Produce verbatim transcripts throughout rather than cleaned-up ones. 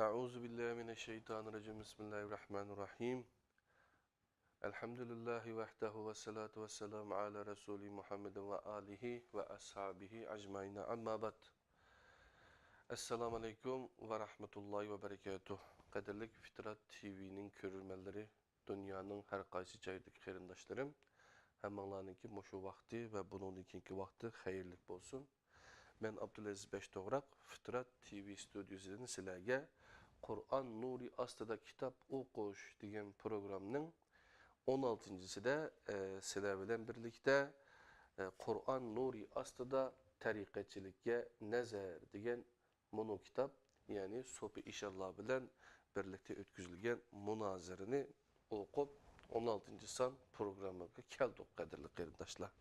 أعوذ بالله من الشيطان الرجيم. بسم الله الرحمن الرحيم. الحمد لله وحده والصلاة والسلام على رسوله محمد وآله وأصحابه أجمعين. أما بعد. السلام عليكم ورحمة الله وبركاته. قەدىرلىك فىترات تىۋىنىڭ كۆرۈرمەنلىرى، دۇنيانىڭ ھەر قايسى جايىدىكى قېرىنداشلىرىم، ھەممىڭلارنىڭكى مۇشۇ ۋاقتى ۋە بۇنىڭدىن كېيىنكى ۋاقتى خەيرلىك بولسۇن. مەن ئابدۇلئەزىز بەشتوغراق، فىترات تىۋى ستۇدىيىسىدىن سىلەرگە قۇرئان نۇرى ئاستىدا كىتاب ئوقۇش دېگەن پروگرامنىڭ ئون ئالتىنچىسىدە، ئە، سىلەر بىلەن بىرلىكتە، ئە، قۇرئان نۇرى ئاستىدا تەرىقەتچىلىككە نەزەر دېگەن مۇنۇ كىتاب، يەنى سوپى ئىشانلار بىلەن بىرلىكتە ئۆتكۈزۈلگەن مۇنازىرىنى ئوقۇپ، ئون ئالتىنچى سان پروگراممىغا كەلدۇق، قەدىرلىك قېرىنداشلار.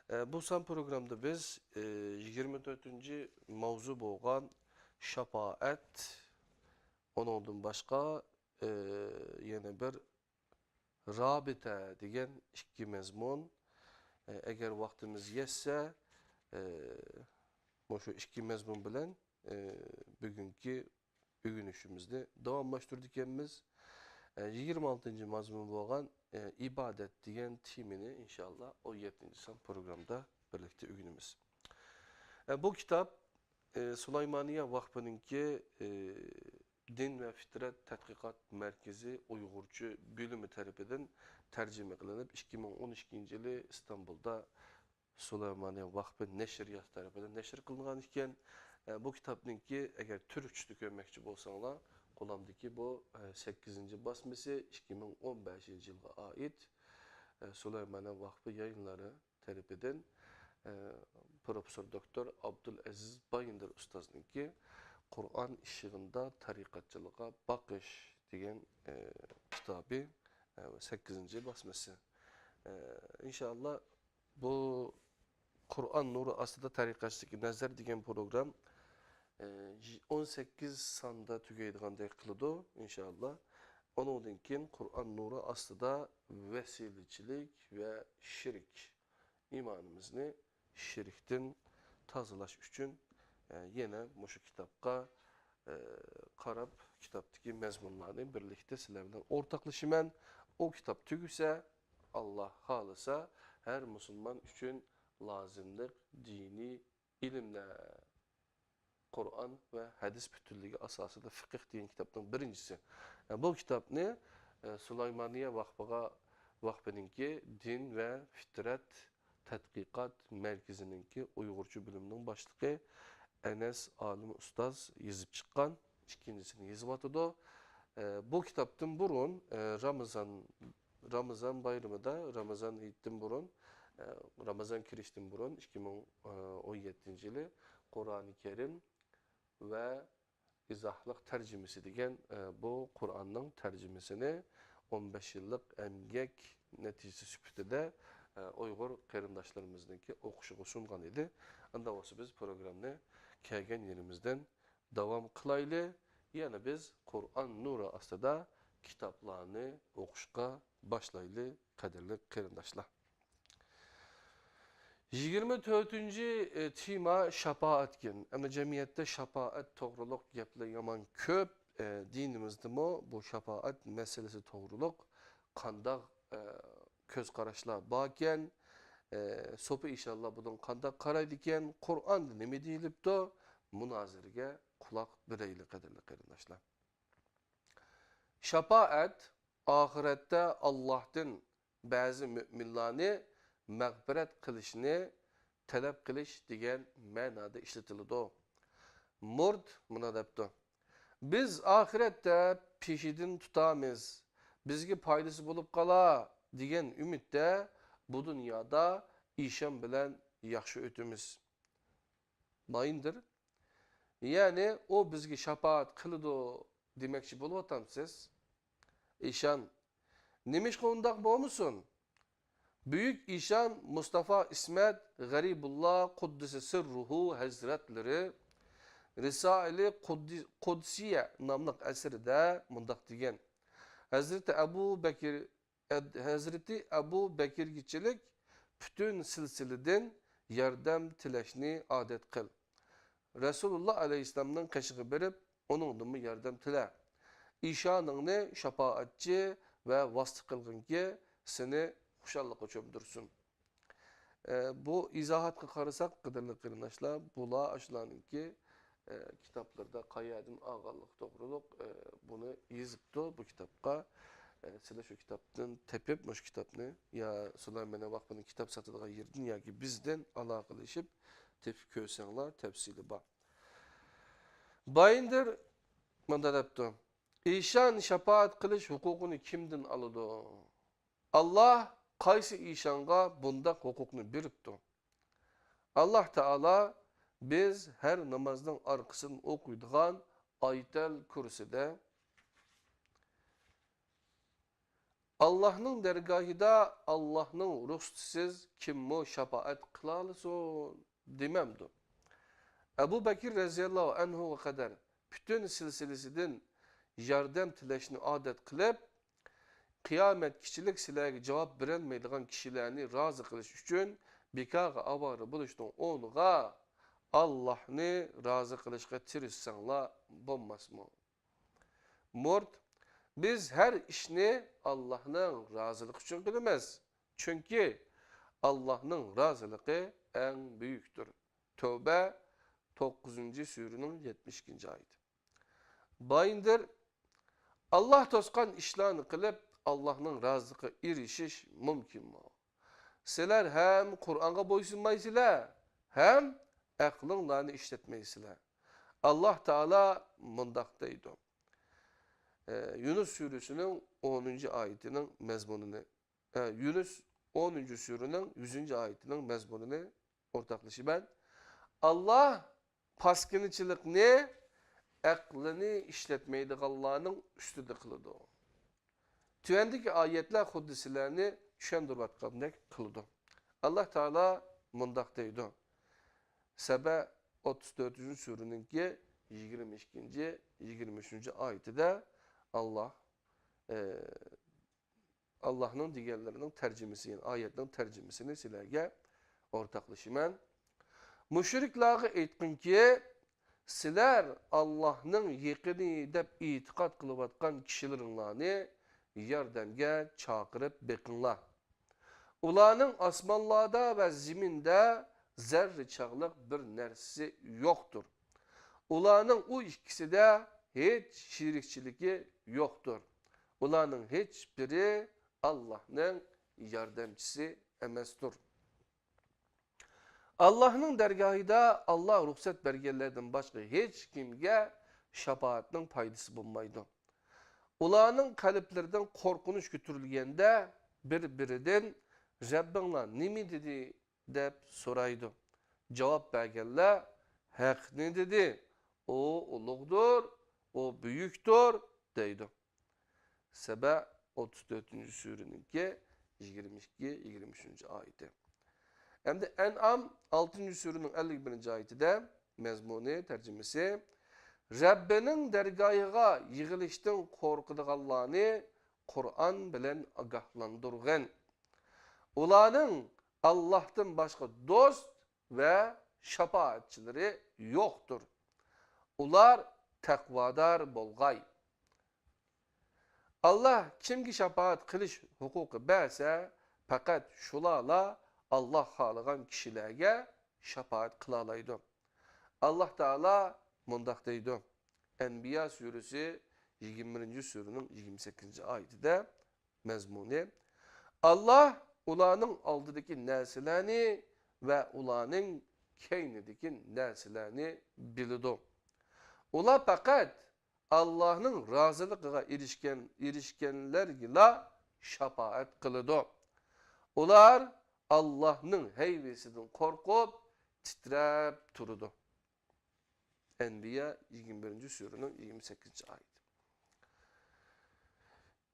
ئە، بۇ سان پروگرامدا بىز، ئە، يىگىرمە تۆتىنچى ماۋزۇ بولغان شاپائەت، ئۇنىڭدىن باشقا، ئە، يەنە بىر رابىتە دېگەن ئىككى مەزمۇن. ئە، ئەگەر ۋاقتىمىز يەتسە، ئە، مۇشۇ ئىككى مەزمۇن بىلەن، ئە، بۈگۈنكى ئۆگىنىشىمىزنى داۋاملاشتۇرىدىكەنمىز. ئە، يىگىرمە ئالتىنچى مەزمۇن بولغان، ئە، ئىبادەت دېگەن تېمىنى ئىنشاللا ئون يەتتىنچى سان پروگرامدا بىرلىكتە ئۆگىنىمىز. ئە، بۇ كىتاب، ئە، سۇلايمانىيە ۋاقپىنىڭكى، ئە، دىن ۋە فىترەت تەتقىقات مەركىزى ئۇيغۇرچە بۆلۈمى تەرىپىدىن تەرجىمە قىلىنىپ، ئىككى مىڭ ئون ئىككىنچى يىلى ئىستانبۇلدا سۇلايمانىيە ۋاقپى نەشرىياتى تەرىپىدىن نەشر قىلىنغان ئىكەن. ئە، بۇ كىتابنىڭكى، ئەگەر تۈركچىسىنى كۆرمەكچى بولساڭلار، قولۇمدىكى بۇ، ئە، سەككىزىنچى باسمىسى، ئىككى مىڭ ئون بەشىنچى يىلغا ئائىت، ئە، سۇلايمانىيە ۋاقپى يايىنلىرى تەرىپىدىن، ئە، پروفېسسور دوكتور ئابدۇلئەزىز بايىندىر ئۇستازنىڭكى قۇرئان ئىششىغىندا تەرىقەتچىلىققا باقىش دېگەن، ئە، كىتابى، ئە، سەككىزىنچى باسمىسى. ئە، ئىنشائاللا، بۇ قۇرئان نۇرى ئاستىدا تەرىقەتچىلىككە نەزەر دېگەن پروگرام، ئە، ئون سەككىز ساندا تۈگەيدىغاندەك قىلىدۇ، ئىنشائاللا. ئۇنىڭدىن كېيىن قۇرئان نۇرى ئاستىدا ۋەسىلىچىلىك ۋە شىرك، ئىمانىمىزنى شىركتىن تازىلاش ئۈچۈن، ئە، يەنە مۇشۇ كىتابقا، ئە، قاراپ، كىتابتىكى مەزمۇنلارنى بىرلىكتە سىلەر بىلەن ئورتاقلىشىمەن. ئۇ كىتاب تۈگىسە، ئاللا خالىسا، ھەر مۇسۇلمان ئۈچۈن لازىملىق دىنىي ئىلىملەر، قۇرئان ۋە ھەدىس پۈتۈنلۈكى ئاساسىدا فىقىھ دېگەن كىتابنىڭ بىرىنچىسى. ئە، بۇ كىتابنى، ئە، سۇلايمانىيە ۋاقپىغا، ۋاقپىنىڭكى دىن ۋە فىترەت تەتقىقات مەركىزىنىڭكى ئۇيغۇرچە بۆلۈمىنىڭ باشلىقى ئەنەس ئالىم ئۇستاز يېزىپ چىققان، ئىككىنچىسىنى يېزىۋاتىدۇ. ئە، بۇ كىتابتىن بۇرۇن، ئە، رامىزان، رامىزان بايرىمىدا، رامىزان ھېيتتىن بۇرۇن، ئە، رامىزان كىرىشتىن بۇرۇن، ئىككى مىڭ ئون يەتتىنچى يىلى قۇرئانى كەرىم ۋە ئىزاھلىق تەرجىمىسى دېگەن، ئە، بۇ قۇرئاننىڭ تەرجىمىسىنى ئون بەش يىللىق ئەمگەك نەتىجىسى سۈپىتىدە، ئە، ئۇيغۇر قېرىنداشلىرىمىزنىڭكى ئوقۇشىغا سۇنغان ئىدى. ئانداق بولسا بىز پروگرامنى كەلگەن يېرىمىزدىن داۋام قىلايلى. يەنە بىز قۇرئان نۇرى ئاستىدا كىتابلارنى ئوقۇشقا باشلايلى، قەدىرلىك قېرىنداشلار. يىگىرمە تۆتىنچى، ئە، تېما شاپائەتكەن. ئەمما جەمئىيەتتە شاپائەت توغرۇلۇق گەپلەر يامان كۆپ. ئە، دىنىمىزدىمۇ بۇ شاپائەت مەسىلىسى توغرۇلۇق قانداق، ئە، كۆز قاراشلار باركەن؟ ئە، سوپى ئىشانلار بۇنىڭغا قانداق قارايدىكەن؟ قۇرئاندا نېمە دېيىلىپتۇ؟ مۇنازىرىگە قۇلاق بېرەيلى، قەدىرلىك قېرىنداشلار. شاپائەت ئاخىرەتتە ئاللاھتىن بەزى مۆمىنلارنى مەغپىرەت قىلىشنى تەلەپ قىلىش دېگەن مەنادا ئىشلىتىلىدۇ. مۇرد مۇنداق دەپتۇ: «بىز ئاخىرەتتە پېشىدىن تۇتامىز، بىزگە پايدىسى بولۇپ قالار دېگەن ئۈمىدتە بۇ دۇنيادا ئىشان بىلەن ياخشى ئۆتىمىز.» بايىندىر. يەنى ئۇ بىزگە شاپائەت قىلىدۇ دېمەكچى بولۇۋاتامسىز؟ ئىشان. نېمىشقا ئۇنداق بولمىسۇن؟ بۈيۈك ئىشان مۇستافا ئىسمەت غەرىبۇللا قۇددىسە سىررۇھۇ ھەزرەتلىرى رىسائىلى قۇددى-، قۇدسىيە ناملىق ئەسىرىدە مۇنداق دېگەن: ھەزرىتى ئەبۇ بەكىر ئەد-، ھەزرىتى ئەبۇ بەكىرگىچىلىك پۈتۈن سىلسىلىدىن ياردەم تىلەشنى ئادەت قىل. رەسۇلۇللا ئەلەيھىسسالامنىڭ قېشىغا بېرىپ، ئۇنىڭدىنمۇ ياردەم تىلە. ئىشانىڭنى شاپائەتچى ۋە ۋاسىتە قىلغىنكى، سېنى خۇشاللىققا چۆمدۈرسۇن. ئە، بۇ ئىزاھاتقا قارىساق، قەدىرلىك قېرىنداشلار، بۇلار ئاشۇلارنىڭكى، ئە، كىتابلىرىدا قەيەردىن ئالغانلىقى توغرۇلۇق، ئە، بۇنى يېزىپتۇ بۇ كىتابقا. ئە، سىلەر شۇ كىتابتىن تېپىپ، مۇشۇ كىتابنى يا سۇلايمانىيە ۋاقپىنىڭ كىتاب ساتىدىغان يېرىدىن ياكى بىزدىن ئالاقىلىشىپ تېپىپ كۆرسەڭلار، تەپسىلى بار. بايىندىر مۇنداق دەپتۇ: «ئىشان شاپائەت قىلىش ھوقۇقىنى كىمدىن ئالىدۇ؟ ئاللاھ قايسى ئىشانغا بۇنداق ھوقۇقنى بېرىپتۇ؟» ئاللاھ تائالا بىز ھەر نامازنىڭ ئارقىسىدىن ئوقۇيدىغان ئايەتەل كۇرسىدە، «ئاللاھنىڭ دەرگاھىدا ئاللاھنىڭ رۇخسىتىسىز كىممۇ شاپائەت قىلالىسۇن؟» دېمەمدۇ؟ ئەبۇ بەكىر رەزىياللاھۇ ئەنھۇغا قەدەر پۈتۈن سىلسىلىسىدىن ياردەم تىلەشنى ئادەت قىلىپ، قىيامەتكىچىلىك سىلەرگە جاۋاب بېرەلمەيدىغان كىشىلەرنى رازى قىلىش ئۈچۈن بىكارغا ئاۋارە بولۇشنىڭ ئورنىغا، ئاللاھنى رازى قىلىشقا تىرىشساڭلار بولماسمۇ؟ مۇرت، بىز ھەر ئىشنى ئاللاھنىڭ رازىلىقى ئۈچۈن قىلىمىز. چۈنكى ئاللاھنىڭ رازىلىقى ئەڭ بۈيۈكتۇر. تەۋبە، توققۇزىنچى سۈرىنىڭ يەتمىش ئىككىنچى ئايىتى. بايىندىر، ئاللاھ توسقان ئىشلارنى قىلىپ، ئاللاھنىڭ رازىلىقىغا ئېرىشىش مۇمكىنمۇ؟ سىلەر ھەم قۇرئانغا بويسۇنمايسىلەر، ھەم ئەقلىڭلارنى ئىشلەتمەيسىلەر. ئاللاھ تائالا مۇنداق دەيدۇ. ئە، يۇنۇس سۈرىسىنىڭ ئونىنچى ئايىتىنىڭ مەزمۇنىنى، ئە، يۇنۇس ئونىنچى سۈرىنىڭ يۈزىنچى ئايىتىنىڭ مەزمۇنىنى ئورتاقلىشىمەن. ئاللاھ پاسكىنىچىلىقنى ئەقلىنى ئىشلەتمەيدىغانلارنىڭ ئۈستىدە قىلىدۇ. تۆۋەندىكى ئايەتلەر خۇددى سىلەرنى چۈشەندۈرۈۋاتقاندەك قىلىدۇ. ئاللاھ تائالا مۇنداق دەيدۇ. سەبە ئوتتۇز تۆتىنچى سۈرىنىڭكى يىگىرمە ئىككىنچى، يىگىرمە ئۈچىنچى ئايىتىدە ئاللاھ، ئە، ئاللاھنىڭ دېگەنلىرىنىڭ تەرجىمىسى، يەنى ئايەتنىڭ تەرجىمىسىنى سىلەرگە ئورتاقلىشىمەن. مۇشرىكلارغا ئېيتقىنكى، سىلەر ئاللاھنىڭ يېقىنى دەپ ئېتىقاد قىلىۋاتقان كىشىلىرىڭلارنى ياردەمگە چاقىرىپ بېقىڭلار. ئۇلارنىڭ ئاسمانلاردا ۋە زېمىندا زەررە چاغلىق بىر نەرسىسى يوقتۇر. ئۇلارنىڭ ئۇ ئىككىسىدە ھېچ شېرىكچىلىكى يوقتۇر. ئۇلارنىڭ ھېچبىرى ئاللاھنىڭ ياردەمچىسى ئەمەستۇر. ئاللاھنىڭ دەرگاھىدا ئاللاھ رۇخسەت بەرگەنلەردىن باشقا ھېچكىمگە شاپائەتنىڭ پايدىسى بولمايدۇ. ئۇلارنىڭ قەلبلىرىدىن قورقۇنچ كۆتۈرۈلگەندە، بىر-بىرىدىن، «رەببىڭلار نېمە دېدى؟» دەپ سورايدۇ. جاۋاب بەرگەنلەر، «ھەقنى دېدى، ئۇ ئۇلۇغدۇر، ئۇ بۈيۈكتۇر» دەيدۇ. سەبە ئوتتۇز تۆتىنچى سۈرىنىڭكى يىگىرمە ئىككى، يىگىرمە ئۈچىنچى ئايىتى. ئەمدى ئەنئام ئالتىنچى سۈرىنىڭ ئەللىك بىرىنچى ئايىتىدە مەزمۇنى، تەرجىمىسى، رەببىنىڭ دەرگاھىغا يىغىلىشتىن قورقىدىغانلارنى قۇرئان بىلەن ئاگاھلاندۇرغىن. ئۇلارنىڭ ئاللاھتىن باشقا دوست ۋە شاپائەتچىلىرى يوقتۇر. ئۇلار تەقۋادار بولغاي. ئاللاھ كىمگە شاپائەت قىلىش ھوقۇقى بەرسە، پەقەت شۇلارلا ئاللاھ خالىغان كىشىلەرگە شاپائەت قىلالايدۇ. ئاللاھ تائالا مۇنداق دەيدۇ، ئەنبىيا سۈرىسى يىگىرمە بىرىنچى سۈرىنىڭ يىگىرمە سەككىزىنچى ئايىتىدە مەزمۇنى، ئاللاھ ئۇلارنىڭ ئالدىدىكى نەرسىلەرنى ۋە ئۇلارنىڭ كەينىدىكى نەرسىلەرنى بىلىدۇ. ئۇلار پەقەت ئاللاھنىڭ رازىلىقىغا ئېرىشكەن، ئېرىشكەنلەرگىلا شاپائەت قىلىدۇ. ئۇلار ئاللاھنىڭ ھەيۋىسىدىن قورقۇپ تىترەپ تۇرىدۇ. ئەنبىيا يىگىرمە بىرىنچى سۈرىنىڭ يىگىرمە سەككىزىنچى ئايىتى.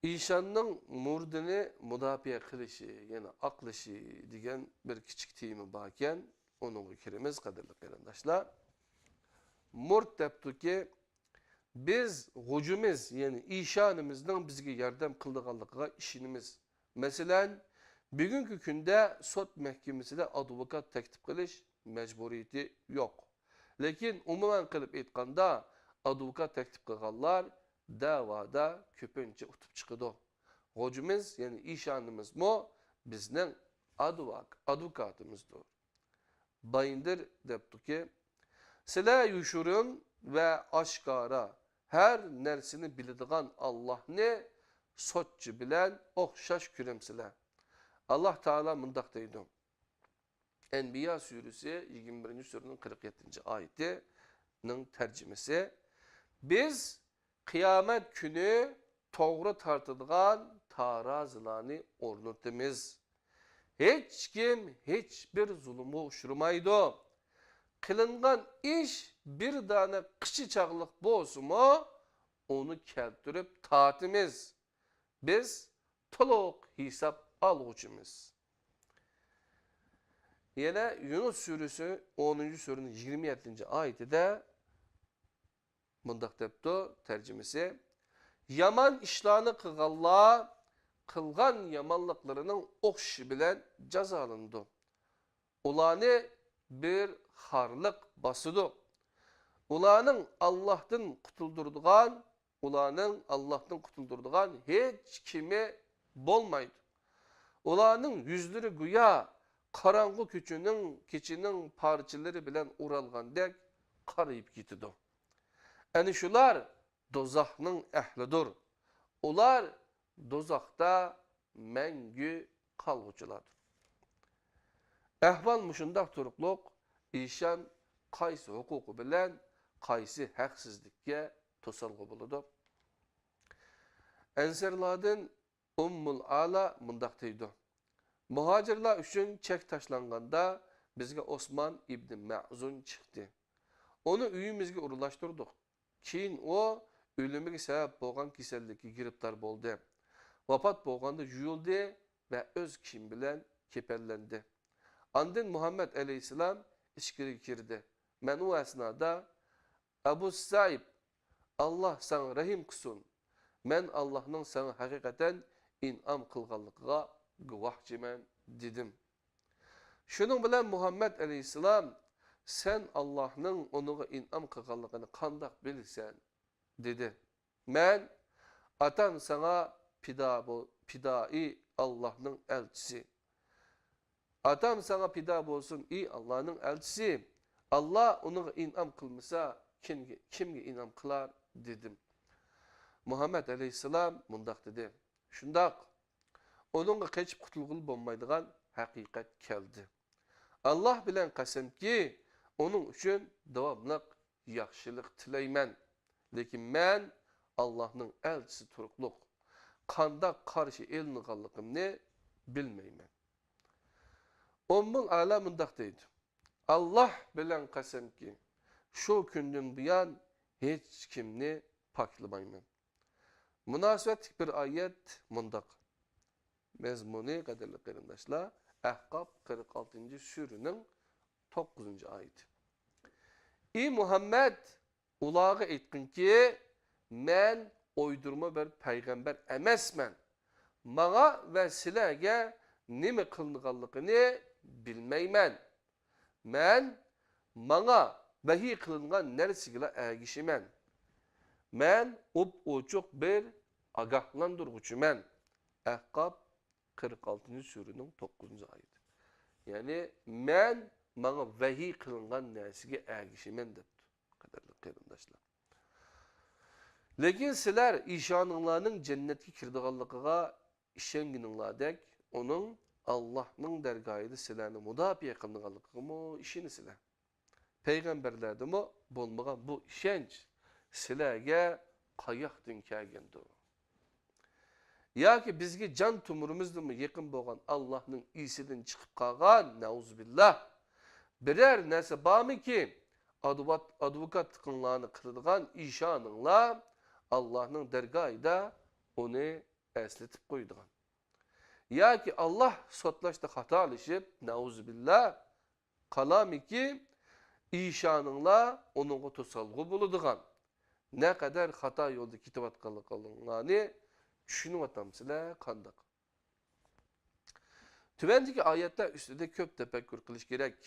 ئىشاننىڭ مۇردىنى مۇداپىئە قىلىشى، يەنى ئاقلىشى دېگەن بىر كىچىك تېما باركەن، ئۇنىڭغا كىرىمىز، قەدىرلىك قېرىنداشلار. مۇرت دەپتۇكى، بىز غۇجىمىز، يەنى ئىشانىمىزنىڭ بىزگە ياردەم قىلىدىغانلىقىغا ئىشىنىمىز. مەسىلەن، بۈگۈنكى كۈندە سوت مەھكىمىسىدە ئادۋوكات تەكلىپ قىلىش مەجبۇرىيىتى يوق. لېكىن ئومۇمەن قىلىپ ئېيتقاندا، ئادۋوكات تەكلىپ قىلغانلار دەۋادا كۆپىنچە ئۇتۇپ چىقىدۇ. غوجىمىز، يەنى ئىشانىمىزمۇ بىزنىڭ ئادۋوك-، ئادۋوكاتىمىزدۇر. بايىندىر دەپتۇكى، سىلەر يوشۇرۇن ۋە ئاشكارا ھەر نەرسىنى بىلىدىغان ئاللاھنى سوتچى بىلەن ئوخشاش كۆرەمسىلەر؟ ئاللاھ تائالا مۇنداق دەيدۇ. ئەنبىيا سۈرىسى، يىگىرمە بىرىنچى سۈرىنىڭ قىرىق يەتتىنچى ئايىتىنىڭ تەرجىمىسى. بىز قىيامەت كۈنى توغرا تارتىدىغان تارازىلارنى ئورنىتىمىز. ھېچكىم ھېچبىر زۇلۇمغا ئۇچرىمايدۇ. قىلىنغان ئىش بىر دانە قىچا چاغلىق بولسىمۇ، ئۇنى كەلتۈرۈپ تارتىمىز. بىز تولۇق ھېساب ئالغۇچىمىز. يەنە يۇنۇس سۈرىسى، ئونىنچى سۈرىنىڭ يىگىرمە يەتتىنچى ئايىتىدە مۇنداق دەپتۇ، تەرجىمىسى، يامان ئىشلارنى قىلغانلار قىلغان يامانلىقلىرىنىڭ ئوخشىشى بىلەن جازالىنىدۇ. ئۇلارنى بىر خارلىق باسىدۇ. ئۇلارنىڭ ئاللاھتىن قۇتۇلدۇرىدىغان، ئۇلارنىڭ ئاللاھتىن قۇتۇلدۇرىدىغان ھېچكىمى بولمايدۇ. ئۇلارنىڭ يۈزلىرى گويا قاراڭغۇ كېچىنىڭ، كېچىنىڭ پارچىلىرى بىلەن ئورالغاندەك قارىيىپ كېتىدۇ. ئەنە شۇلار دوزاخنىڭ ئەھلىدۇر. ئۇلار دوزاختا مەڭگۈ قالغۇچىلاردۇر. ئەھۋال مۇشۇنداق تۇرۇقلۇق، ئىشان قايسى ھوقۇقى بىلەن قايسى ھەقسىزلىككە توسالغۇ بولىدۇ؟ ئەنسارلاردىن ئۇممۇل ئالا مۇنداق دەيدۇ، مۇھاجىرلار ئۈچۈن چەك تاشلانغاندا بىزگە ئوسمان ئىبنى مەزۇن چىقتى. ئۇنى ئۆيىمىزگە ئورۇنلاشتۇردۇق. كېيىن ئۇ ئۆلۈمىگە سەۋەب بولغان كېسەللىككە گىرىپتار بولدى. ۋاپات بولغاندا يۇيۇلدى ۋە ئۆز كىيىمى بىلەن كېپەنلەندى. ئاندىن مۇھەممەد ئەلەيھىسسالام ئىچكىرىگە كىردى. مەن ئۇ ئەسنادا، ئەبۇ سەئىب، ئاللاھ ساڭا رەھىم قىلسۇن. مەن ئاللاھنىڭ ساڭا ھەقىقەتەن ئىنئام قىلغانلىقىغا گۇۋاھچىمەن، دېدىم. شۇنىڭ بىلەن مۇھەممەد ئەلەيھىسسالام، سەن ئاللاھنىڭ ئۇنىڭغا ئىنئام قىلغانلىقىنى قانداق بىلىسەن؟ دېدى. مەن، ئاتام ساڭا پىدا بول-، پىدائى ئاللاھنىڭ ئەلچىسى. ئاتام ساڭا پىدا بولسۇن، ئى ئاللاھنىڭ ئەلچىسى! ئاللاھ ئۇنىڭغا ئىنئام قىلمىسا، كىمگە، كىمگە ئىنئام قىلار؟ دېدىم. مۇھەممەد ئەلەيھىسسالام مۇنداق دېدى، شۇنداق، ئۇنىڭغا قېچىپ قۇتۇلغىلى بولمايدىغان ھەقىقەت كەلدى. ئاللاھ بىلەن قەسەمكى، ئۇنىڭ ئۈچۈن داۋاملىق ياخشىلىق تىلەيمەن. لېكىن مەن ئاللاھنىڭ ئەلچىسى تۇرۇقلۇق قانداق قارشى ئېلىنغانلىقىمنى بىلمەيمەن. ئۇممۇل ئەلا مۇنداق دەيدۇ، ئاللاھ بىلەن قەسەمكى، شۇ كۈندىن بۇيان ھېچكىمنى پاكلىمايمەن. مۇناسىۋەتلىك بىر ئايەت مۇنداق. مەزمۇنى، قەدىرلىك قېرىنداشلار، ئەھقاپ قىرىق ئالتىنچى سۈرىنىڭ توققۇزىنچى ئايىتى. ئى مۇھەممەد، ئۇلارغا ئېيتقىنكى، مەن ئويدۇرما بىر پەيغەمبەر ئەمەسمەن. ماڭا ۋە سىلەرگە نېمە قىلىنغانلىقىنى بىلمەيمەن. مەن ماڭا ۋەھىي قىلىنغان نەرسىگىلا ئەگىشىمەن. مەن ئوپئوچۇق بىر ئاگاھلاندۇرغۇچىمەن. ئەھقاپ قىرىق ئالتىنچى سۈرىنىڭ توققۇزىنچى ئايىتى. يەنى، مەن ماڭا ۋەھىي قىلىنغان نەرسىگە ئەگىشىمەن دەپتۇ، قەدىرلىك قېرىنداشلار. لېكىن سىلەر ئىشانىڭلارنىڭ جەننەتكە كىرىدىغانلىقىغا ئىشەنگىنىڭلاردەك، ئۇنىڭ ئاللاھنىڭ دەرگاھىدا سىلەرنى مۇداپىئە قىلىدىغانلىقىغىمۇ ئىشىنىسىلەر. پەيغەمبەرلەردىمۇ بولمىغان بۇ ئىشەنچ سىلەرگە قاياقتىن كەلگەندۇ؟ ياكى بىزگە جان تومۇرىمىزدىنمۇ يېقىن بولغان ئاللاھنىڭ ئېسىدىن چىقىپ قالغان، نەئۇزۇبىللا، بىرەر نەرسە بارمىكى؟ ئادۋات-، ئادۋوكاتلىقىڭلارنى قىلىدىغان ئىشانىڭلار ئاللاھنىڭ دەرگاھىدا ئۇنى ئەسلىتىپ قويىدىغان. ياكى ئاللاھ سوتلاشتا خاتالىشىپ، نەئۇزۇبىللا، قالامىكى، ئىشانىڭلار ئۇنىڭغا توسالغۇ بولىدىغان، نەقەدەر خاتا يولدا كېتىۋاتقانلىقىڭلارنى چۈشىنىۋاتامسىلەر قانداق؟ تۆۋەندىكى ئايەتلەر ئۈستىدە كۆپ تەپەككۇر قىلىش كېرەك.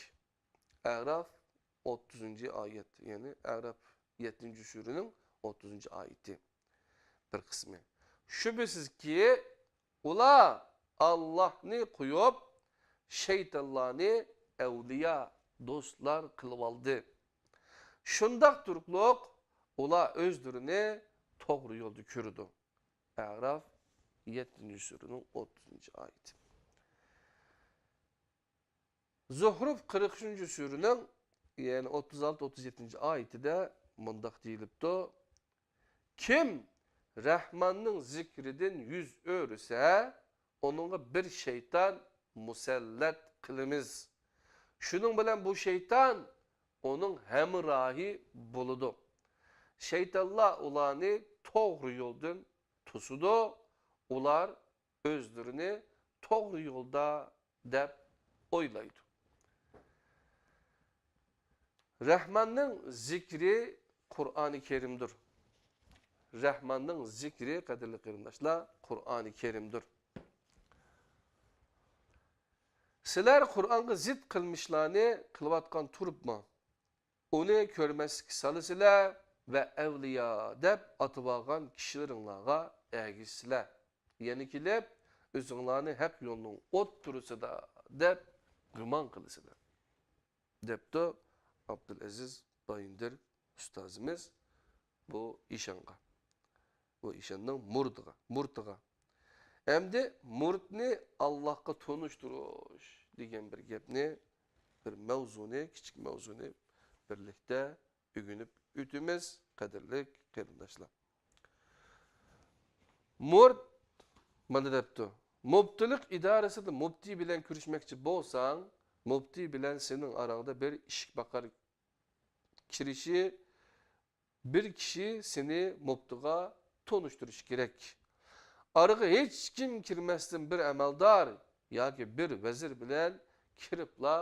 ئەراف ئوتتۇزىنچى ئايەت، يەنى ئەراف يەتتىنچى سۈرىنىڭ ئوتتۇزىنچى ئايىتى. بىر قىسمى. شۈبھىسىزكى، ئۇلار ئاللاھنى قويۇپ، شەيتانلارنى ئەۋلىيا، دوستلار قىلىۋالدى. شۇنداق تۇرۇقلۇق ئۇلار ئۆزلىرىنى توغرا يولدا كۆرىدۇ. ئەراف يەتتىنچى سۈرىنىڭ ئوتتۇزىنچى ئايىتى. زۇھرۇف قىرىق ئۈچىنچى سۈرىنىڭ، يەنى ئوتتۇز ئالتە، ئوتتۇز يەتتىنچى ئايىتىدە مۇنداق دېيىلىپتۇ: كىم رەھماننىڭ زىكرىدىن يۈز ئۆرۈسە، ئۇنىڭغا بىر شەيتان مۇسەللەت قىلىمىز. شۇنىڭ بىلەن بۇ شەيتان ئۇنىڭ ھەمراھى بولىدۇ. شەيتانلار ئۇلارنى توغرا يولدىن توسىدۇ. ئۇلار ئۆزلىرىنى توغرا يولدا دەپ ئويلايدۇ. رەھماننىڭ زىكرى قۇرئانى كەرىمدۇر. رەھماننىڭ زىكرى، قەدىرلىك قېرىنداشلار، قۇرئانى كەرىمدۇر. سىلەر قۇرئانغا زىت قىلمىشلارنى قىلىۋاتقان تۇرۇپمۇ، ئۇنى كۆرمەسلىككە سالىسىلەر ۋە ئەۋلىيا دەپ ئاتىۋالغان كىشىلىرىڭلارغا ئەگىشىسىلەر. يەنە كېلىپ، ئۆزۈڭلارنى ھەق يولنىڭ ئوتتۇرىسىدا دەپ گۇمان قىلىسىلەر، دەپتۇ ئابدۇلئەزىز بايىندىر ئۇستازىمىز بۇ ئىشانغا، بۇ ئىشاننىڭ مۇرىتىغا، مۇرىتىغا. ئەمدى مۇرىتنى ئاللاھقا تونۇشتۇرۇش دېگەن بىر گەپنى، بىر مەۋزۇنى، كىچىك مەۋزۇنى بىرلىكتە ئۆگىنىپ ئۆتىمىز، قەدىرلىك قېرىنداشلار. مۇرىت مانا دەپتۇ: مۇپتىلىق ئىدارىسىدە مۇپتى بىلەن كۆرۈشمەكچى بولساڭ، مۇپتى بىلەن سېنىڭ ئاراڭدا بىر ئىشىك پاقار كىرىشى، بىر كىشى سېنى مۇپتىغا تونۇشتۇرۇشى كېرەك. ئارىغا ھېچكىم كىرمەستىن بىر ئەمەلدار ياكى بىر ۋەزىر بىلەن كىرىپلا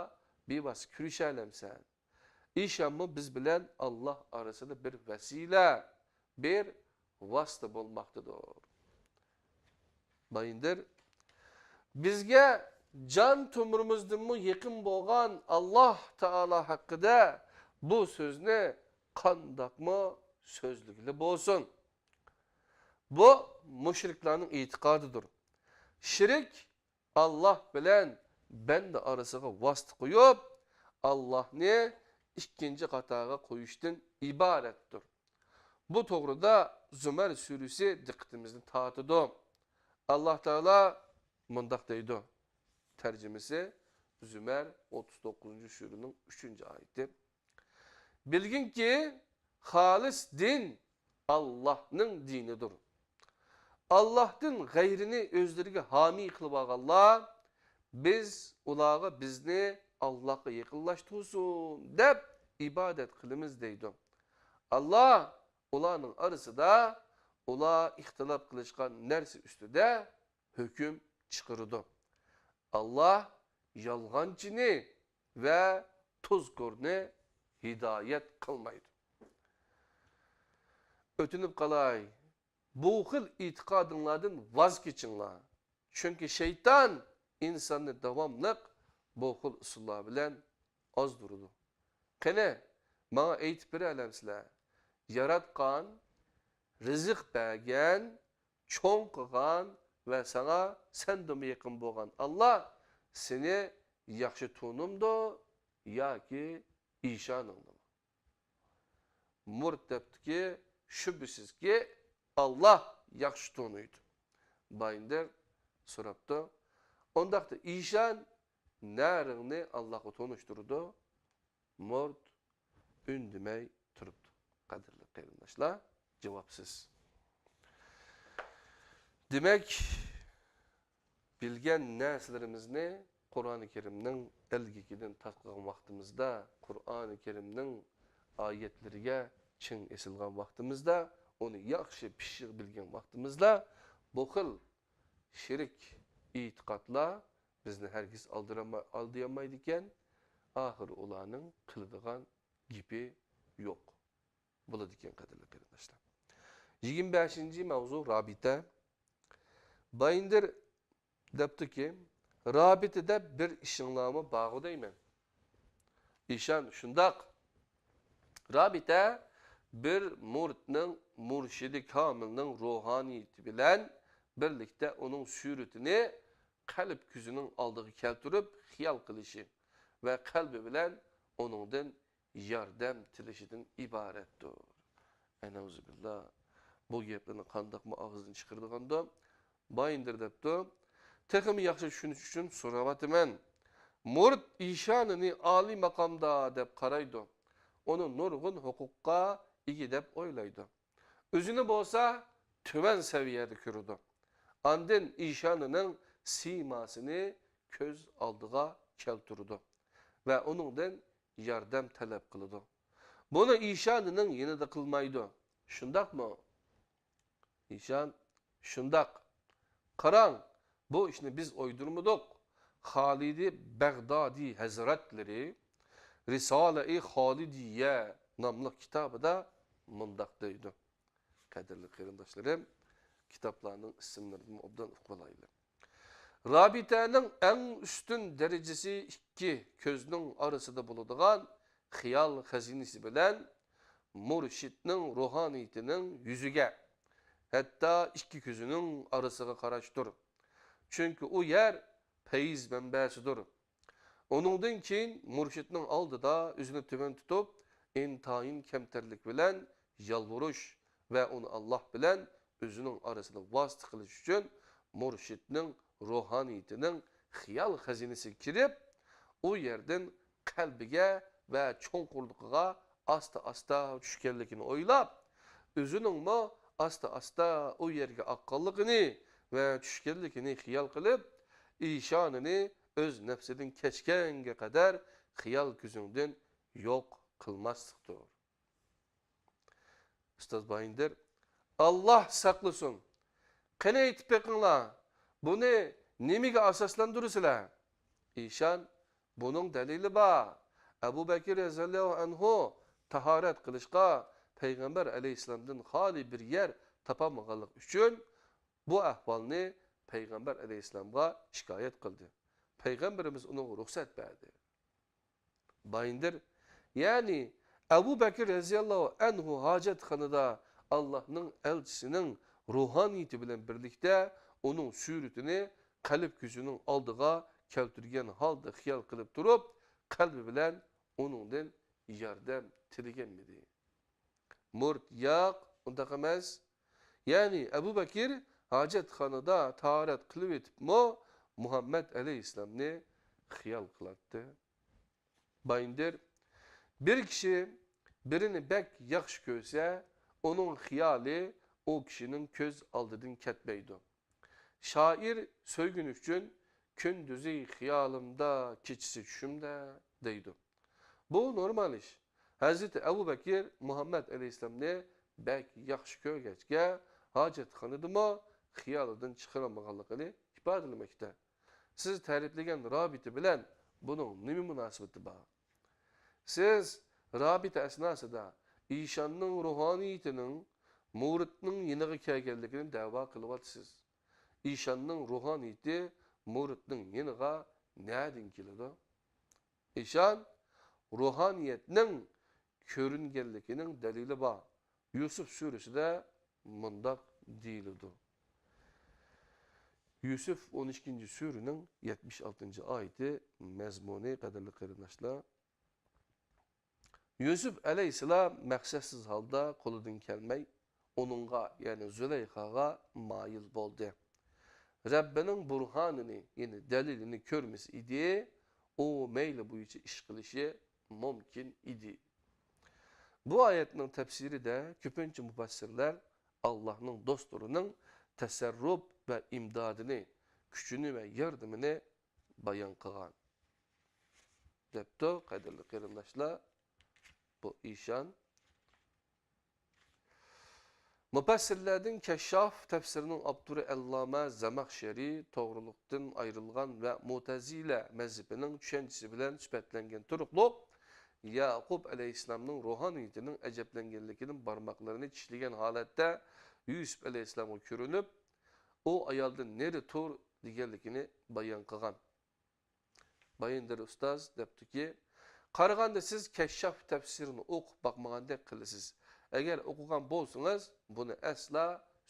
بىۋاسىتە كۆرۈشەلەمسەن. ئىشانمۇ بىز بىلەن ئاللاھ ئارىسىدا بىر ۋەسىلە، بىر ۋاسىتە بولماقتىدۇر. بايىندىر بىزگە جان تومۇرىمىزدىنمۇ يېقىن بولغان ئاللاھ تائالا ھەققىدە بۇ سۆزنى قانداقمۇ سۆزلىگىلى بولسۇن. بۇ مۇشرىكلارنىڭ ئېتىقادىدۇر. شىرك ئاللاھ بىلەن بەندە ئارىسىغا ۋاسىتە قويۇپ، ئاللاھنى ئىككىنچى قاتارغا قويۇشتىن ئىبارەتتۇر. بۇ توغرىدا زۇمەر سۈرىسى دىققىتىمىزنى تارتىدۇ. ئاللاھ تائالا مۇنداق دەيدۇ، تەرجىمىسى زۇمەر ئوتتۇز توققۇزىنچى سۈرىنىڭ ئۈچىنچى ئايىتى. بىلگىنكى، خالىس دىن ئاللاھنىڭ دىنىدۇر. ئاللاھتىن غەيرىنى ئۆزلىرىگە ھامىي قىلىۋالغانلار، بىز ئۇلارغا بىزنى ئاللاھقا يېقىنلاشتۇرسۇن دەپ ئىبادەت قىلىمىز دەيدۇ. ئاللاھ ئۇلارنىڭ ئارىسىدا ئۇلار ئىختىلاپ قىلىشقان نەرسە ئۈستىدە ھۆكۈم چىقىرىدۇ. ئاللاھ يالغانچىنى ۋە تۇزكورنى ھىدايەت قىلمايدۇ. ئۆتۈنۈپ قالاي، بۇ خىل ئېتىقادىڭلاردىن ۋاز كېچىڭلار. چۈنكى شەيتان ئىنساننى داۋاملىق بۇ خىل ئۇسۇللار بىلەن ئازدۇرىدۇ. قېنى، ماڭا ئېيتىپ بېرەلەمسىلەر؟ ياراتقان، رىزىق بەرگەن، چوڭ قىلغان ۋە ساڭا سەندىنمۇ يېقىن بولغان ئاللاھ سېنى ياخشى تونۇمدۇ ياكى ئىشانىڭدىمۇ؟ مۇرىت دەپتۇكى، شۈبھىسىزكى، ئاللاھ ياخشى تونۇيدۇ. بايىندىر سوراپتۇ، ئۇنداقتا ئىشان نەرىڭنى ئاللاھقا تونۇشتۇرىدۇ؟ مۇرىت ئۈندىمەي تۇرۇپتۇ. قەدىرلىك قېرىنداشلار، جاۋابسىز. دېمەك، بىلگەن نەرسىلىرىمىزنى قۇرئانى كەرىمنىڭ ئىلگىكىدىن تارتقان ۋاقتىمىزدا، قۇرئانى كەرىمنىڭ ئايەتلىرىگە چىڭ ئېسىلغان ۋاقتىمىزدا، ئۇنى ياخشى پىششىق بىلگەن ۋاقتىمىزدا، بۇ خىل شىرك ئېتىقادلار بىزنى ھەرگىز ئالدىرالماي-، ئالدىيالمايدىكەن. ئاخىرى ئۇلارنىڭ قىلىدىغان گېپى يوق بولىدىكەن، قەدىرلىك قېرىنداشلار. يىگىرمە بەشىنچى ماۋزۇ، رابىتە. بايىندىر دەپتۇكى، رابىتە دەپ بىر ئىشىڭلارمۇ بارغۇ دەيمەن. ئىشان، شۇنداق. رابىتە بىر مۇرىتنىڭ مۇرشىدى كامىلنىڭ روھانىيىتى بىلەن بىرلىكتە ئۇنىڭ سۈرىتىنى قەلب كۆزىنىڭ ئالدىغا كەلتۈرۈپ خىيال قىلىشى ۋە قەلبى بىلەن ئۇنىڭدىن ياردەم تىلىشىدىن ئىبارەتتۇر. ئەنەۋزۇبىللا. بۇ گەپلەرنى قانداقمۇ ئاغزىدىن چىقىرىدىغاندۇ؟ بايىندىر دەپتۇ. تېخىمۇ ياخشى چۈشىنىش ئۈچۈن سوراۋاتىمەن. مۇرىت ئىشانىنى ئالىي ماقامدا دەپ قارايدۇ. ئۇنى نۇرغۇن ھوقۇققا ئىگە دەپ ئويلايدۇ. ئۆزىنى بولسا تۆۋەن سەۋىيەدە كۆرىدۇ. ئاندىن ئىشانىنىڭ سىيماسىنى كۆز ئالدىغا كەلتۈرىدۇ ۋە ئۇنىڭدىن ياردەم تەلەپ قىلىدۇ. بۇنى ئىشانىنىڭ يېنىدا قىلمايدۇ. شۇنداقمۇ؟ ئىشان، شۇنداق. قاراڭ، بۇ ئىشنى بىز ئويدۇرمىدۇق. خالىدى بەغدادىي ھەزرەتلىرى رىسالە-ئى خالىدىيە ناملىق كىتابىدا مۇنداق دەيدۇ. قەدىرلىك قېرىنداشلىرىم، كىتابلارنىڭ ئىسىملىرىدىن ئوبدان ئۇقۇپ ئالايلى. رابىتەنىڭ ئەڭ ئۈستۈن دەرىجىسى ئىككى كۆزنىڭ ئارىسىدا بولىدىغان خىيال خەزىنىسى بىلەن مۇرشىدنىڭ روھانىيىتىنىڭ يۈزىگە، ھەتتا ئىككى كۆزىنىڭ ئارىسىغا قاراشتۇر. چۈنكى ئۇ يەر پەيز مەنبەسىدۇر. ئۇنىڭدىن كېيىن مۇرشىدنىڭ ئالدىدا ئۆزىنى تۆۋەن تۇتۇپ، ئىنتايىن كەمتەرلىك بىلەن يالۋۇرۇش ۋە ئۇنى ئاللاھ بىلەن ئۆزىنىڭ ئارىسىدا ۋاسىتە قىلىش ئۈچۈن مۇرشىدنىڭ روھانىيىتىنىڭ خىيال خەزىنىسىگە كىرىپ، ئۇ يەردىن قەلبىگە ۋە چوڭقۇرلۇقىغا ئاستا-ئاستا چۈشكەنلىكىنى ئويلاپ، ئۆزىنىڭمۇ ئاستا-ئاستا ئۇ يەرگە ئاققانلىقىنى ۋە چۈشكەنلىكىنى خىيال قىلىپ، ئىشانىنى ئۆز نەپسىدىن كەچكەنگە قەدەر خىيال كۆزۈڭدىن يوق قىلماسلىقتۇر. ئۇستاز بايىندىر، ئاللاھ ساقلىسۇن. قېنى ئېيتىپ بېقىڭلار، بۇنى نېمىگە ئاساسلاندۇرىسىلەر؟ ئىشان، بۇنىڭ دەلىلى بار. ئەبۇ بەكىر رەزىياللاھۇ ئەنھۇ تاھارەت قىلىشقا پەيغەمبەر ئەلەيھىسسالامدىن خالىي بىر يەر تاپالمىغانلىقى ئۈچۈن، بۇ ئەھۋالنى پەيغەمبەر ئەلەيھىسسالامغا شىكايەت قىلدى. پەيغەمبىرىمىز ئۇنىڭغا رۇخسەت بەردى. بايىندىر، يەنى ئەبۇ بەكىر رەزىياللاھۇ ئەنھۇ ھاجەتخانىدا ئاللاھنىڭ ئەلچىسىنىڭ روھانىيىتى بىلەن بىرلىكتە ئۇنىڭ سۈرىتىنى قەلب كۆزىنىڭ ئالدىغا كەلتۈرگەن ھالدا خىيال قىلىپ تۇرۇپ، قەلبى بىلەن ئۇنىڭدىن ياردەم تىلىگەنمىدى؟ مۇرىت، ياق، ئۇنداق ئەمەس. يەنى ئەبۇ بەكىر ھاجەتخانىدا تاھارەت قىلىۋېتىپمۇ مۇھەممەد ئەلەيھىسسالامنى خىيال قىلاتتى. بايىندىر، بىر كىشى بىرىنى بەك ياخشى كۆرسە، ئۇنىڭ خىيالى ئۇ كىشىنىڭ كۆز ئالدىدىن كەتمەيدۇ. شائىر سۆيگىنى ئۈچۈن، كۈندۈزى خىيالىمدا، كېچىسى چۈشۈمدە دەيدۇ. بۇ نورمال ئىش. ھەزرىتى ئەبۇ بەكىر مۇھەممەد ئەلەيھىسسالامنى بەك ياخشى كۆرگەچكە، ھاجەتخانىدىمۇ خىيالىدىن چىقىرالمىغانلىقىنى ئىپادىلىمەكتە. سىز تەرىپلىگەن رابىتە بىلەن بۇنىڭ نېمە مۇناسىۋىتى بار؟ سىز رابىتە ئەسناسىدا ئىشاننىڭ روھانىيىتىنىڭ مۇرىتنىڭ يېنىغا كەلگەنلىكىنى دەۋا قىلىۋاتىسىز. ئىشاننىڭ روھانىيىتى مۇرىتنىڭ يېنىغا نەدىن كېلىدۇ؟ ئىشان روھانىيەتنىڭ كۆرۈنگەنلىكىنىڭ دەلىلى بار. يۈسۈف سۈرىسىدە مۇنداق دېيىلىدۇ. يۈسۈف ئون ئىككىنچى سۈرىنىڭ يەتمىش ئالتىنچى ئايىتى مەزمۇنى، قەدىرلىك قېرىنداشلار. يۈسۈپ ئەلەيھىسسالام مەقسەتسىز ھالدا قولىدىن كەلمەي، ئۇنىڭغا، يەنى زۇلەيخاغا مايىل بولدى. رەببىنىڭ بۇرھانىنى، يەنى دەلىلىنى كۆرمىسە ئىدى، ئۇ مەيلى بويىچە ئىش قىلىشى مۇمكىن ئىدى. بۇ ئايەتنىڭ تەپسىرىدە كۆپىنچە مۇپەسسىرلەر ئاللاھنىڭ دوستلىرىنىڭ تەسەررۇپ ۋە ئىمدادىنى، كۈچىنى ۋە ياردىمىنى بايان قىلغان. دەپتۇ، قەدىرلىك قېرىنداشلار، بۇ ئىشان. مۇپەسسىرلەردىن كەششاف تەپسىرىنىڭ ئاپتورى ئەللامە زەمەخشەرى توغرىلىقتىن ئايرىلغان ۋە مۇتەزىلە مەزھىپىنىڭ چۈشەنچىسى بىلەن سۈپەتلەنگەن تۇرۇقلۇق، يەقۇب ئەلەيھىسسالامنىڭ روھانىيىتىنىڭ ئەجەبلەنگەنلىكىدىن بارماقلىرىنى چىشلىگەن ھالەتتە يۈسۈپ ئەلەيھىسسالامغا كۆرۈنۈپ، ئۇ ئايالدىن نېرى تۇر دېگەنلىكىنى بايان قىلغان. بايىندىر ئۇستاز دەپتۇكى، قارىغاندا سىز كەششاف تەپسىرىنى ئوقۇپ باقمىغاندەك قىلىسىز. ئەگەر ئوقۇغان بولسىڭىز، بۇنى ئەسلا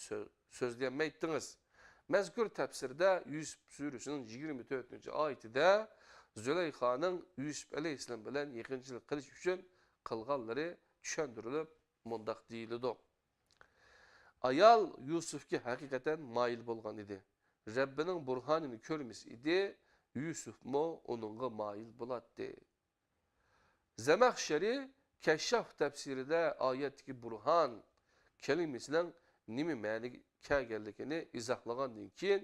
سۆ-، سۆزلىيەلمەيتتىڭىز. مەزكۇر تەپسىردە يۈسۈپ سۈرىسىنىڭ يىگىرمە تۆتىنچى ئايىتىدە زۇلەيخانىڭ يۈسۈپ ئەلەيھىسسالام بىلەن يېقىنچىلىق قىلىش ئۈچۈن قىلغانلىرى چۈشەندۈرۈلۈپ، مۇنداق دېيىلىدۇ. ئايال يۈسۈپكە ھەقىقەتەن مايىل بولغان ئىدى. رەببىنىڭ بۇرھانىنى كۆرمىسە ئىدى، يۈسۈپمۇ ئۇنىڭغا مايىل بولاتتى. زەمەخشەرى كەششاف تەپسىرىدە ئايەتتىكى بۇرھان كەلىمىسىنىڭ نېمە مەنىگە كەلگەنلىكىنى ئىزاھلىغاندىن كېيىن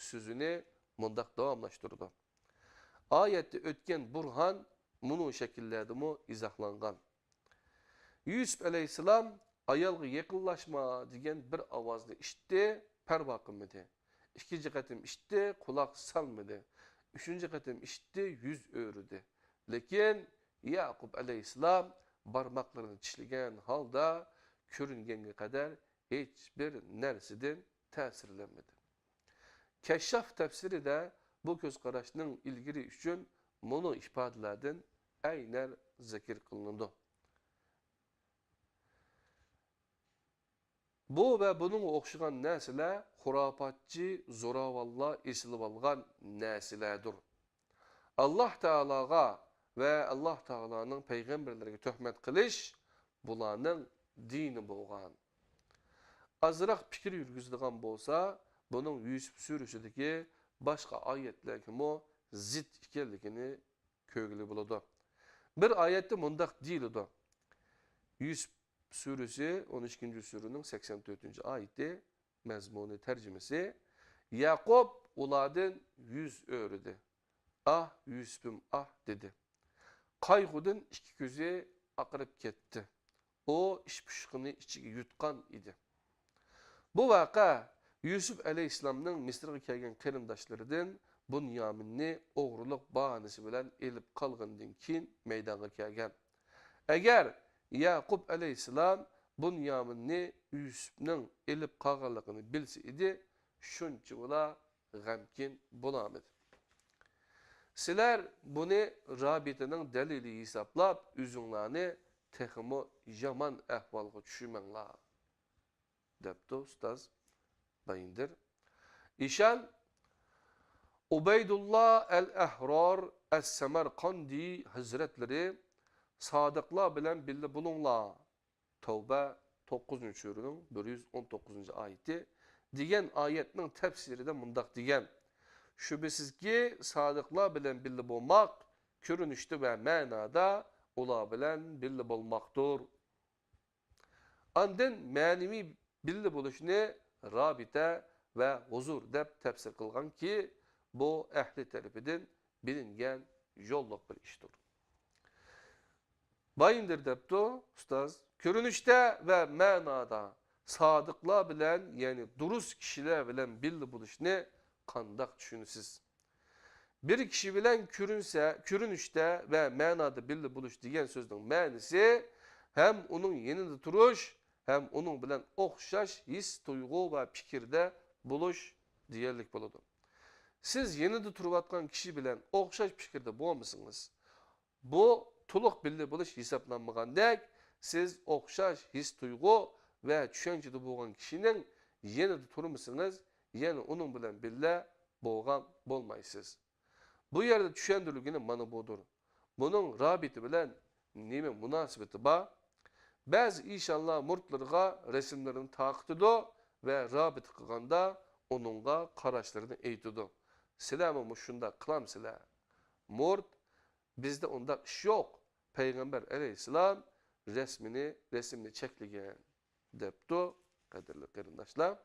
سۆزىنى مۇنداق داۋاملاشتۇرىدۇ. ئايەتتە ئۆتكەن بۇرھان مۇنۇ شەكىللەردىمۇ ئىزاھلانغان. يۈسۈپ ئەلەيھىسسالام ئايالغا يېقىنلاشما دېگەن بىر ئاۋازنى ئىشىتتى، پەرۋا قىلمىدى. ئىككىنچى قېتىم ئىشىتتى، قۇلاق سالمىدى. ئۈچىنچى قېتىم ئىشىتتى، يۈز ئۆرۈدى. لېكىن يەقۇپ ئەلەيھىسسالام بارماقلىرىنى چىشلىگەن ھالدا كۆرۈنگەنگە قەدەر ھېچبىر نەرسىدىن تەسىرلەنمىدى. كەششاف تەپسىرىدە بۇ كۆز قاراشنىڭ ئىلگىرى ئۈچۈن مۇنۇ ئىپادىلەردىن ئەينەر زىكىر قىلىنىدۇ. بۇ ۋە بۇنىڭغا ئوخشىغان نەرسىلەر خۇراپاتچى زوراۋانلار ئېسىلىۋالغان نەرسىلەردۇر. ئاللاھ تائالاغا ۋە ئاللاھ تائالانىڭ پەيغەمبەرلىرىگە تۆھمەت قىلىش بۇلارنىڭ دىنى بولغان. ئازراق پىكىر يۈرگۈزىدىغان بولسا، بۇنىڭ يۈسۈپ سۈرىسىدىكى باشقا ئايەتلەرگىمۇ زىت ئىكەنلىكىنى كۆرگىلى بولىدۇ. بىر ئايەتتە مۇنداق دېيىلىدۇ. يۈسۈپ سۈرىسى، ئون ئىككىنچى سۈرىنىڭ سەكسەن تۆتىنچى ئايىتى، مەزمۇنى، تەرجىمىسى: يەقۇپ ئۇلاردىن يۈز ئۆرۈدى. «ئاھ، يۈسۈپۈم، ئاھ!» دېدى. قايغۇدىن ئىككى كۆزى ئاقىرىپ كەتتى. ئۇ ئىش پۇشۇقىنى ئىچىگە يۇتقان ئىدى. بۇ ۋەقە يۈسۈپ ئەلەيھىسسالامنىڭ مىسىرغا كەلگەن قېرىنداشلىرىدىن بۇنيامىننى ئوغرىلىق باھانىسى بىلەن ئېلىپ قالغىنىدىن كېيىن مەيدانغا كەلگەن. ئەگەر يەقۇپ ئەلەيھىسسالام بۇنيامىننى يۈسۈپنىڭ ئېلىپ قالغانلىقىنى بىلسە ئىدى، شۇنچىۋالا غەمكىن بولامىدى. سىلەر بۇنى رابىتىنىڭ دەلىلى ھېسابلاپ، ئۆزۈڭلارنى تېخىمۇ يامان ئەھۋالغا چۈشۈرمەڭلار، دەپتۇ ئۇستاز بايىندىر. ئىشان ئۇبەيدۇللا ئەل ئەھرار ئەس سەمەرقاندى ھەزرەتلىرى، سادىقلار بىلەن بىللە بولۇڭلار، تەۋبە توققۇزىنچى سۈرىنىڭ بىر يۈز ئون توققۇزىنچى ئايىتى، دېگەن ئايەتنىڭ تەپسىرىدە مۇنداق دېگەن: شۈبھىسىزكى، سادىقلار بىلەن بىللە بولماق كۆرۈنۈشتە ۋە مەنادا ئۇلار بىلەن بىللە بولماقتۇر. ئاندىن مەنىۋى بىللە بولۇشنى رابىتە ۋە ھۇزۇر دەپ تەپسىر قىلغانكى، بۇ ئەھلى تەرىپىدىن بىلىنگەن يوللۇق بىر ئىشتۇر. بايىندىر دەپتۇ ئۇستاز، كۆرۈنۈشتە ۋە مەنادا سادىقلار بىلەن، يەنى دۇرۇس كىشىلەر بىلەن بىللە بولۇشنى قانداق چۈشىنىسىز؟ بىر كىشى بىلەن كۆرۈنسە، كۆرۈنۈشتە ۋە مەنادا بىللە بولۇش دېگەن سۆزنىڭ مەنىسى ھەم ئۇنىڭ يېنىدا تۇرۇش، ھەم ئۇنىڭ بىلەن ئوخشاش ھېس-تۇيغۇ ۋە پىكىردە بولۇش دېگەنلىك بولىدۇ. سىز يېنىدا تۇرۇۋاتقان كىشى بىلەن ئوخشاش پىكىردە بولمىسىڭىز، بۇ تولۇق بىللە بولۇش ھېسابلانمىغاندەك، سىز ئوخشاش ھېس-تۇيغۇ ۋە چۈشەنچىدە بولغان كىشىنىڭ يېنىدا تۇرمىسىڭىز، يەنە ئۇنىڭ بىلەن بىللە بولغان بولمايسىز. بۇ يەردە چۈشەندۈرۈلگىنى مانا بۇدۇر. بۇنىڭ رابىتە بىلەن نېمە مۇناسىۋىتى بار؟ بەزى ئىشانلار مۇرىتلىرىغا رەسىملىرىنى تارقىتىدۇ ۋە رابىتە قىلغاندا ئۇنىڭغا قاراشلىرىنى ئېيتىدۇ. سىلەرمۇ مۇشۇنداق قىلامسىلەر؟ مۇرىت: بىزدە ئۇنداق ئىش يوق، پەيغەمبەر ئەلەيھىسسالام رەسمىنى، رەسىمنى چەكلىگەن، دەپتۇ. قەدىرلىك قېرىنداشلار،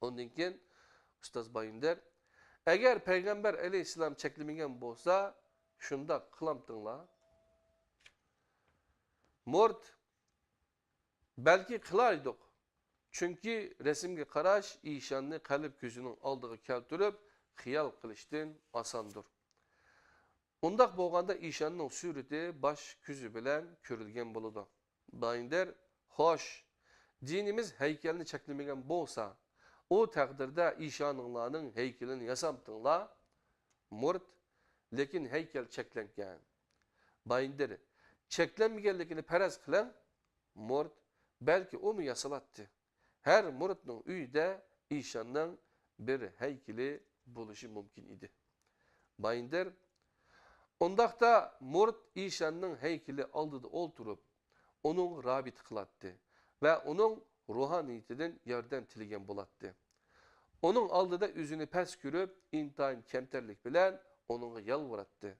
ئۇندىن كېيىن ئۇستاز بايىندىر: ئەگەر پەيغەمبەر ئەلەيھىسسالام چەكلىمىگەن بولسا، شۇنداق قىلامتىڭلار؟ مۇرىت: بەلكى قىلايدۇق، چۈنكى رەسىمگە قاراش ئىشاننى قەلب كۆزىنىڭ ئالدىغا كەلتۈرۈپ خىيال قىلىشتىن ئاساندۇر. ئۇنداق بولغاندا ئىشاننىڭ سۈرىتى باش كۆزى بىلەن كۆرۈلگەن بولىدۇ. بايىندىر: خوش، دىنىمىز ھەيكەلنى چەكلىمىگەن بولسا، ئۇ تەقدىردە ئىشانىڭلارنىڭ ھەيكىلىنى ياسامتىڭلار؟ مۇرىت: لېكىن ھەيكەل چەكلەنگەن. بايىندىر: چەكلەنمىگەنلىكىنى پەرەز قىلىڭ. مۇرىت: بەلكى ئۇمۇ ياسىلاتتى. ھەر مۇرىتنىڭ ئۆيىدە ئىشاننىڭ بىر ھەيكىلى بولۇشى مۇمكىن ئىدى. بايىندىر، ئۇنداقتا مۇرىت ئىشاننىڭ ھەيكىلى ئالدىدا ئولتۇرۇپ، ئۇنىڭغا رابىتە قىلاتتى ۋە ئۇنىڭ روھانىيىتىدىن ياردەم تىلىگەن بولاتتى. ئۇنىڭ ئالدىدا ئۆزىنى پەس كۆرۈپ، ئىنتايىن كەمتەرلىك بىلەن ئۇنىڭغا يالۋۇراتتى.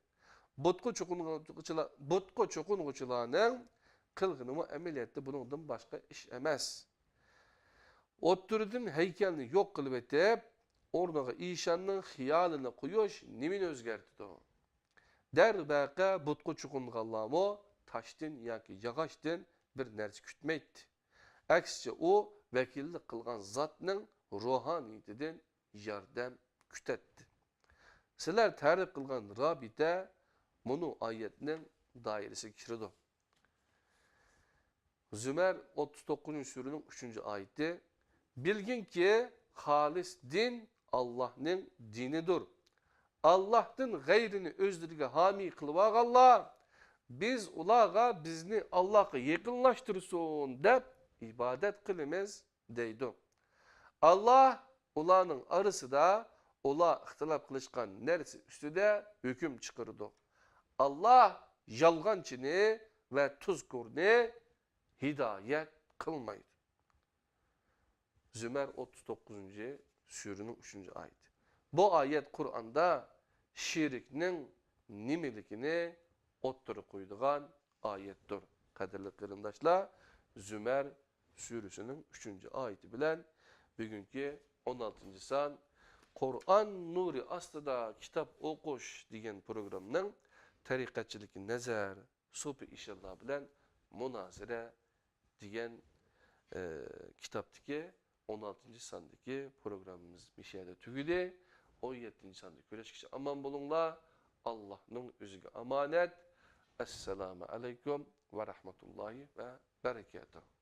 بۇتقا چوقۇنغۇچىلار، بۇتقا چوقۇنغۇچىلارنىڭ قىلغىنىمۇ ئەمەلىيەتتە بۇنىڭدىن باشقا ئىش ئەمەس. ئوتتۇرىدىن ھەيكەلنى يوق قىلىۋېتىپ، ئورنىغا ئىشاننىڭ خىيالىنى قويۇش نېمىنى ئۆزگەرتىدۇ؟ دەرۋەقە، بۇتقا چوقۇنغانلارمۇ تاشتىن ياكى ياغاچتىن بىر نەرسە كۈتمەيتتى. ئەكسىچە، ئۇ ۋەكىللىك قىلغان زاتنىڭ روھانىيىتىدىن ياردەم كۈتەتتى. سىلەر تەرىپ قىلغان رابىتە مۇنۇ ئايەتنىڭ دائىرىسىگە كىرىدۇ. زۈمەر ئوتتۇز توققۇزىنچى سۈرىنىڭ ئۈچىنچى ئايىتى. بىلگىنكى، خالىس دىن ئاللاھنىڭ دىنىدۇر. ئاللاھتىن غەيرىنى ئۆزلىرىگە ھامىي قىلىۋالغانلار، بىز ئۇلارغا بىزنى ئاللاھقا يېقىنلاشتۇرسۇن دەپ ئىبادەت قىلىمىز، دەيدۇ. ئاللاھ ئۇلارنىڭ ئارىسىدا ئۇلار ئىختىلاپ قىلىشقان نەرسە ئۈستىدە ھۆكۈم چىقىرىدۇ. ئاللاھ يالغانچىنى ۋە تۇزكورنى ھىدايەت قىلمايدۇ. زۈمەر ئوتتۇز توققۇزىنچى سۈرىنىڭ ئۈچىنچى ئايىتى. بۇ ئايەت قۇرئاندا شېرىكنىڭ نېمىلىكىنى ئوتتۇرىغا قويىدىغان ئايەتتۇر. قەدىرلىك قېرىنداشلار، زۈمەر سۈرىسىنىڭ ئۈچىنچى ئايىتى بىلەن بۈگۈنكى ئون ئالتىنچى سان «قۇرئان نۇرى ئاستىدا كىتاب ئوقۇش» دېگەن پروگراممىنىڭ «تەرىقەتچىلىككە نەزەر، سوپى ئىشانلار بىلەن مۇنازىرە» دېگەن، ئى، كىتابتىكى ئون ئالتىنچى ساندىكى پروگراممىمىز مۇشۇ يەردە تۈگىدى. ئون يەتتىنچى ساندا كۆرۈشكىچە ئامان بولۇڭلار. ئاللاھنىڭ ئۆزىگە ئامانەت. ئەسسالامۇ ئەلەيكۇم ۋە رەھمەتۇللاھى ۋە بەرىكاتۇھ.